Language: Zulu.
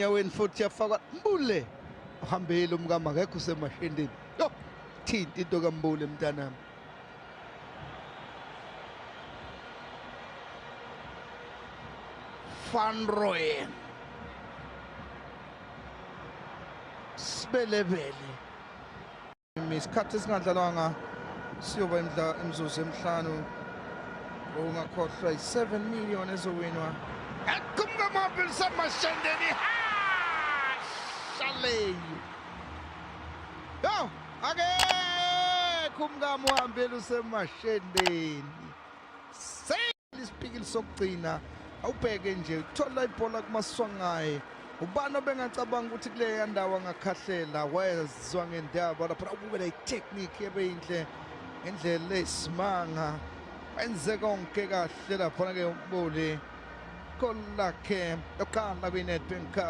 Enyaweni futhi yafakwa Mbule. Uhambile umkama akekho usemashendeni. Yo, thinta into kaMbule mntanami. Van Rooyen. Sibelebele. Isikhathi esingadlalwanga siyoba imizuzu emihlanu. Ungakhohlwa i-7 million ezowinwa. Ekumkamabilisamashendeni ha! Shaleyi. Yo, akekho umkami uhambela usemashendeni. Isipikili sokugcina awubheke nje uthola ibhola kuMaswangayi. Ubani obengacabanga ukuthi kuleya ndawo angakhahlela wezwa ngendaba lapha ubukela i-technique ebeyinhle ngendlela eyisimanga wenze konke kahle laphana-ke uMbuli. Goli lakhe lokuqala kwi-Nedbank Cup.